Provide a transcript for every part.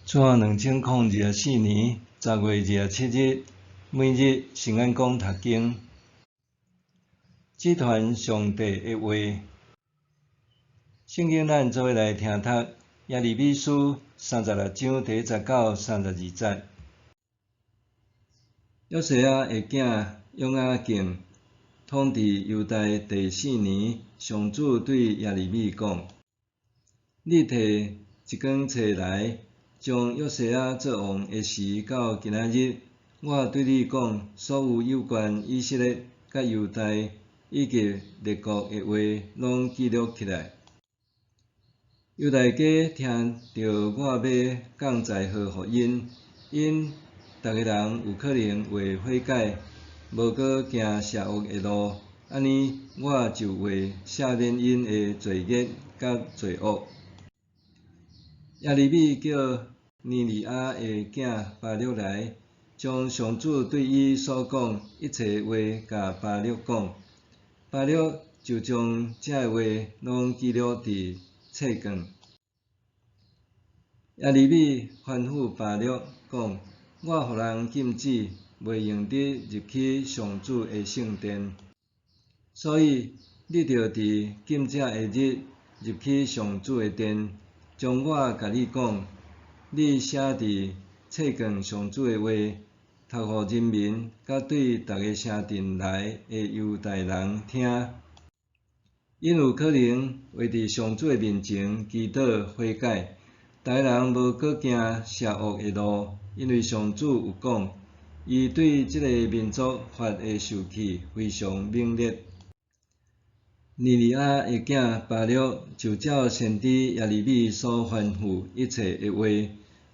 主後2024年10月27日，每日聖安講讀經，只傳上帝的話。聖經咱做伙來聽讀耶利米書36章第1節到32節。約西亞的囝約雅敬統治猶大第四年，上主對耶利米講：你提一卷冊來，將約西亞做王的時到今仔日，我對你講所有有關以色列佮猶大以及列國的話，攏記錄起來。猶大家聽著我欲降災禍予𪜶，𪜶逐个人有可能會悔改，無閣行邪惡的路，按呢我就會赦免𪜶的罪孽佮罪惡。耶利米叫尼利亞的囝巴錄來，將上主對伊所講一切話共巴錄講。巴錄就將這个話攏記錄佇冊卷。耶利米吩咐巴錄講：我予人禁止，袂用得入去上主的聖殿，所以你著佇禁食的日入去上主的殿，將我共你講，你寫佇冊卷上主的話，讀予人民佮對逐个城鎮來的猶大人聽。𪜶有可能會佇上主的面前祈禱悔改，逐个人無閣行邪惡的路，因為上主有講，伊對這个民族發的受氣非常猛烈。尼利亞的囝巴錄就照先知耶利米所吩咐一切的話，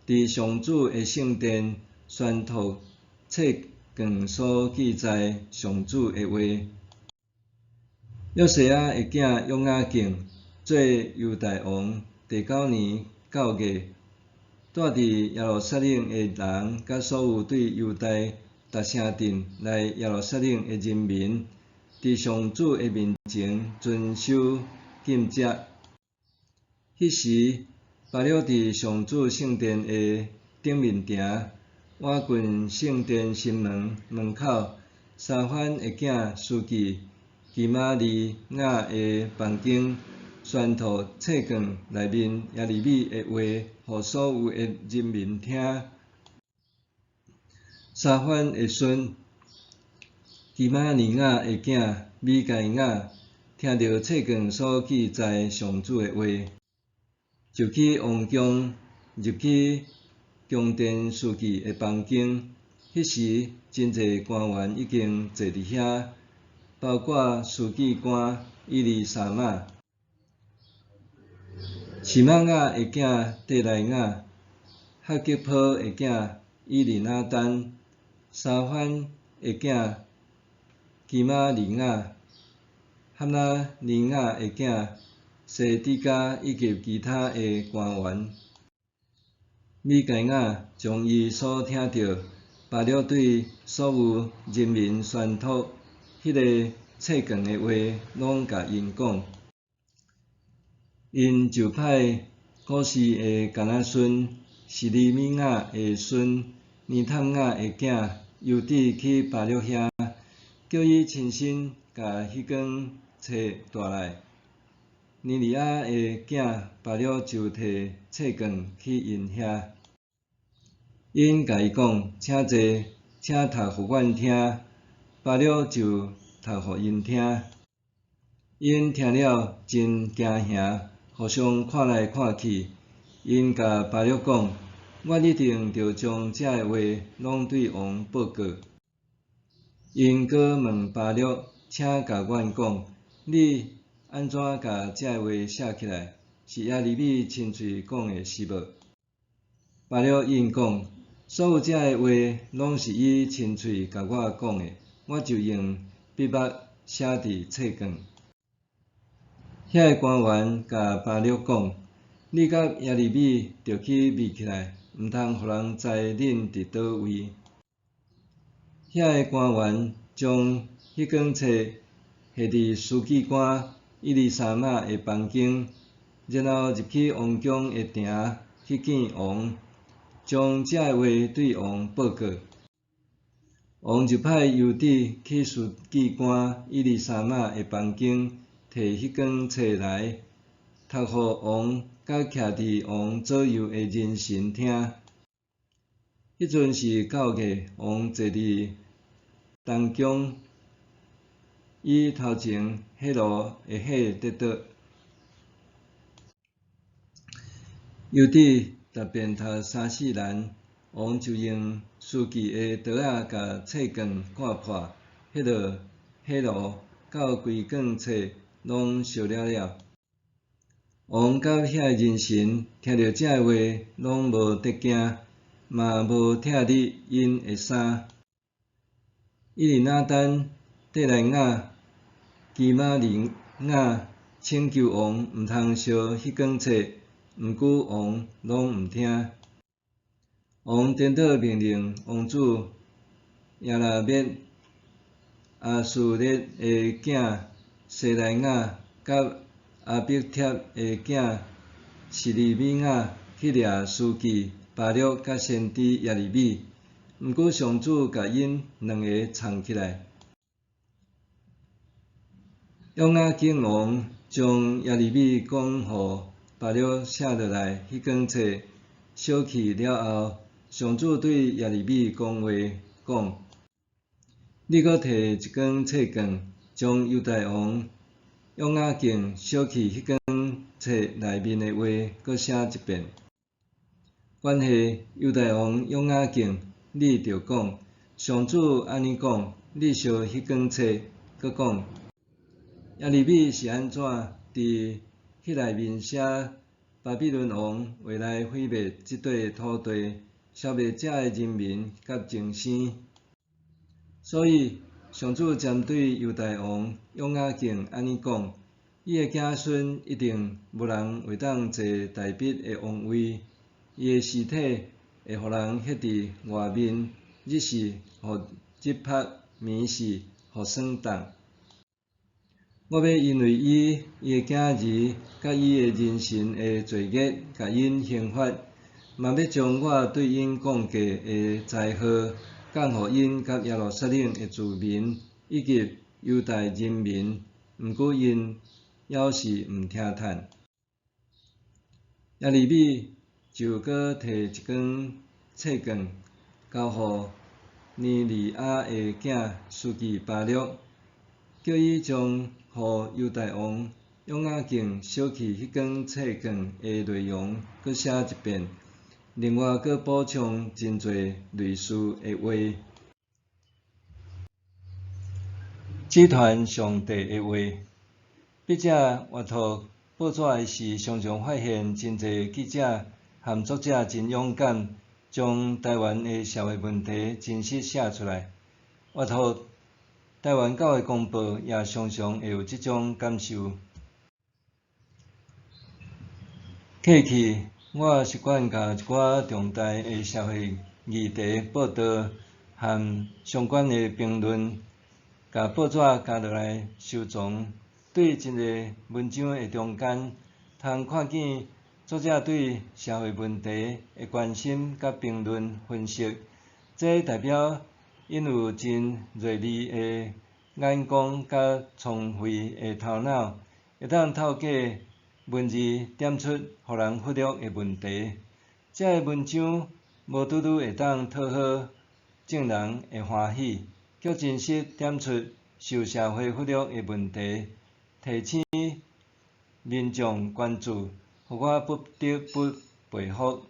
佇上主的聖殿宣讀冊卷所記載上主的話。約西亞的囝約雅敬做猶大王第九年九月，住佇耶路撒冷的人，佮所有對猶大逐城鎮來耶路撒冷的人民，佇上主的面前遵守禁食。彼時，巴錄佇上主聖殿的頂面埕，倚近聖殿新門門口，沙番的囝書記基瑪利雅的房間，宣讀冊卷內面耶利米的話，予所有的人民聽。沙番的孫基瑪利雅的囝米該雅聽著冊卷所記載上主的話，就去王宮入去宮殿書記的房間。彼時，真濟官員已經坐佇遐，包括書記官以利沙瑪、示瑪雅的囝底來雅、哈基波的囝以利拿單、沙番的囝基瑪利雅、哈拿尼雅的囝西底家以及其他的官員。米該雅將伊所聽著巴錄對所有人民宣讀彼个冊卷的話，攏共𪜶講。𪜶就派古示的迦拿孫示利米雅的孫尼探雅的囝猶底去巴錄遐，叫伊親身共彼卷冊帶來。尼利亞的囝巴錄就提冊卷去𪜶遐。𪜶共伊講：請坐，請讀予阮聽。巴錄就讀予𪜶聽。𪜶聽了真驚嚇，互相看來看去。𪜶共巴錄講：阮一定著將這个話攏對王報告。𪜶閣問巴錄：請共阮講，你按怎共這个話寫起來？是耶利米親喙講的是無？巴錄應講：所有這个話攏是伊親喙共我講的，我就用筆墨寫佇冊卷。遐个官員共巴錄講：你佮耶利米著去秘起來，毋通予人知恁佇佗位。遐个官員將彼卷冊下佇書記官以利沙瑪的房間，然後入去王宮的埕去見王。將這个話對王報告。王就派猶底去書記官以利沙瑪的房間，提彼卷冊來，讀予王佮徛佇王左右的人臣聽。彼陣是9月，王坐佇東宮，伊頭前彼爐的火咧著。猶底逐遍讀三四欄，王就用書記的刀仔共冊卷割破，彼个火爐到規卷冊攏燒了了。王佮遐个人臣聽著這个話，攏無得驚，嘛無拆裂𪜶的衫。以利拿單、底來雅、基瑪利亞請求王毋通燒彼卷冊，毋過王攏毋聽。王顛倒命令王子耶拿篾、亞書列的囝西萊雅，佮亞比帖的囝示利米雅去掠書記巴錄佮先知耶利米，毋過上主共𪜶兩个藏起來。約雅敬王將耶利米講予巴錄寫落來彼卷冊燒去了後，上主對耶利米講話，講：你閣提一卷冊卷，將猶大王約雅敬燒去彼卷冊內面的話，閣寫一遍。關係猶大王約雅敬，你著講：上主按呢講，你燒彼卷冊，閣講：耶利米是按怎佇彼內面寫巴比倫王會來毀滅這塊土地，消滅遮的人民佮眾生。所以上主針對猶大王約雅敬按呢講：伊的子孫一定無人會當坐大衛的王位，伊的屍體會予人歇佇外面，日時予日曝，暝時予霜凍。我欲因為伊、伊的囝兒佮伊的人臣的罪孽，共𪜶刑罰，嘛欲將我對𪜶講過的災禍降予𪜶佮耶路撒冷的住民，以及猶大人民。毋過𪜶猶是毋聽趁。耶利米就閣提一卷冊卷，交予尼利亞的囝書記巴錄，叫伊將予猶大王約雅敬燒去彼卷冊卷的內容，閣寫一遍，另外閣補充真濟類似的話。只傳上帝的話。筆者閱讀報紙的時，常常發現真濟記者和作者真勇敢，將台灣的社會問題真實寫出來。閱讀台灣教會公報也常常會有這種感受。過去我習慣共一寡重大的社會議題報導和相關的評論，共報紙加落來收藏。對一个文章的中間，通看見作者對社會問題的關心佮評論分析，這代表𪜶有真銳利的眼光佮聰慧的頭腦，會當透過文字點出予人忽略的問題。這个文章無拄拄會當討好眾人的歡喜，卻真實點出受社會忽略的問題，提醒民眾關注，予我不得不佩服。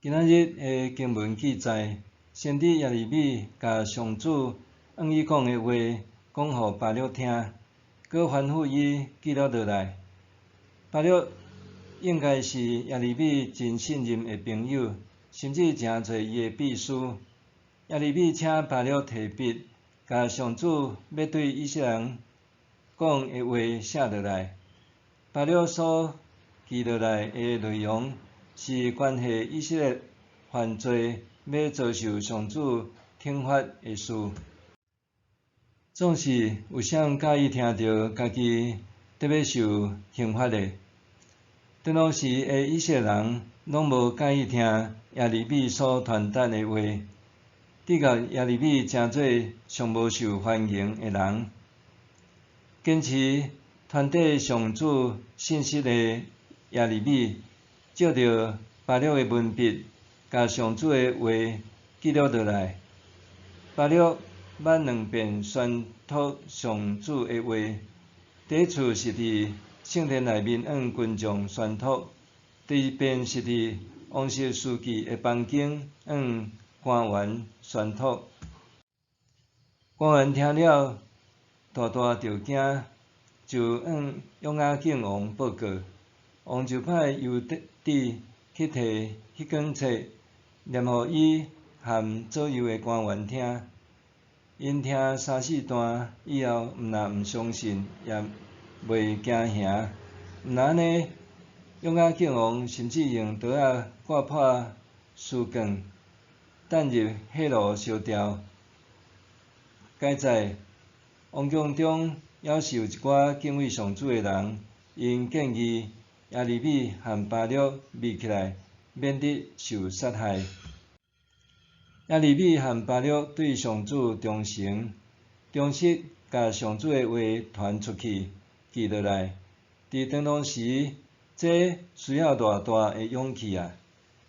今仔日的經文記載，先知耶利米共上主向伊講的話講予巴錄聽，閣吩咐伊記錄落來。巴錄應該是耶利米真信任的朋友，甚至誠濟伊的秘書。耶利米請巴錄提筆，共上主欲對以色列人講的話寫落來。巴錄所記落來的內容，是關係以色列犯罪欲遭受上主懲罰的事。總是有啥人佮意聽著家己得欲受刑罰的？當時的以色列人攏無佮意聽耶利米所傳達的話，直到耶利米成做上無受歡迎的人。堅持傳遞上主信息的耶利米，藉著巴錄的文筆，共上主的話記錄落來。巴錄捌兩遍宣讀上主的話，第一次是佇聖殿內面向群眾宣讀，第二遍是佇王室書記的房間向官員宣讀。官員聽了，大大著驚，就向約雅敬王報告。王就派猶底去提彼卷冊，念予伊和左右的官員聽。𪜶聽三四段以後，毋但毋相信，也袂驚嚇。毋但按呢，約雅敬王甚至用刀仔割破書卷，擲入火爐燒掉。佳哉，王宮中猶是有一寡敬畏上主的人，𪜶建議耶利米和巴錄密起來，免得受殺害。耶利米和巴錄對上主忠誠，忠實共上主的話傳出去，記落來。佇當當時，這需要偌大的勇氣啊！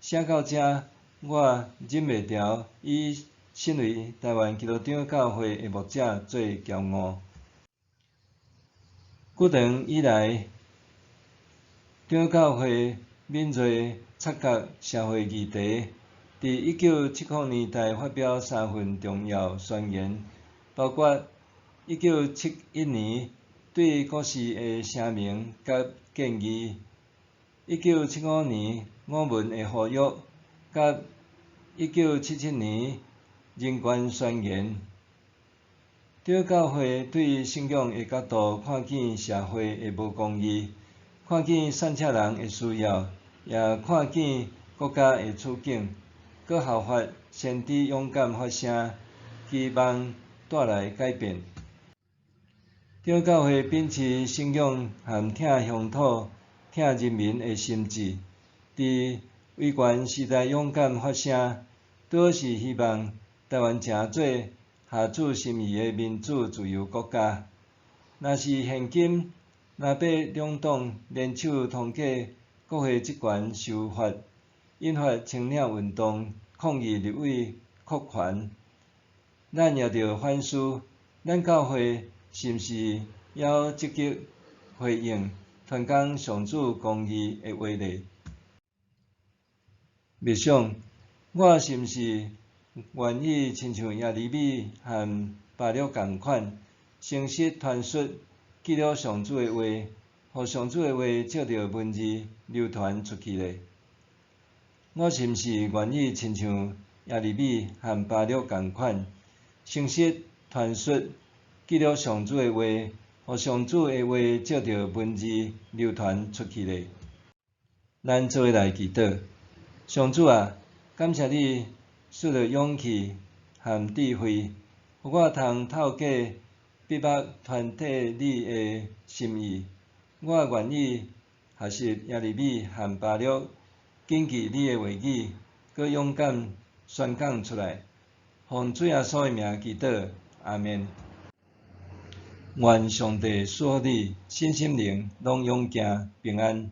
寫到遮，我忍袂牢以身為臺灣基督長教會的牧者做驕傲。久長以來，長教會敏銳察覺社會議題，佇1970年代發表三份重要宣言，包括1971年對國事的聲明佮建議，1975年五文的呼籲，佮1977年人權宣言。長教會對信仰的角度看見社會的無公義，看見散赤人的需要，也看見國家的處境，閣效法先知勇敢發聲，期望帶來改變。長教會秉持信仰和疼鄉土、疼人民的心志，佇威權時代勇敢發聲，拄好是希望臺灣成做合主心意的民主自由國家。若是現今藍白兩黨聯手通過國會職權修法，引發青領運動抗議立委擴權，咱也著反思，咱教會是毋是猶積極回應傳講上主公義的話呢？默想，我是毋是願意親像耶利米和巴錄仝款，誠實傳述記錄上主的話，予上主的話藉著文字流傳出去呢？我是毋是願意親像耶利米和巴錄仝款，誠實傳述記錄上主的話，予上主的話藉著文字流傳出去呢？咱做伙來祈禱，上主啊，感謝你賜予勇氣和智慧，予我通透過筆墨傳遞你的心意。我願意學習耶利米和巴錄，謹記你的話語，閣勇敢宣講出來。奉主耶穌的名祈禱，阿們。願上帝賜福你，身心靈攏勇健平安。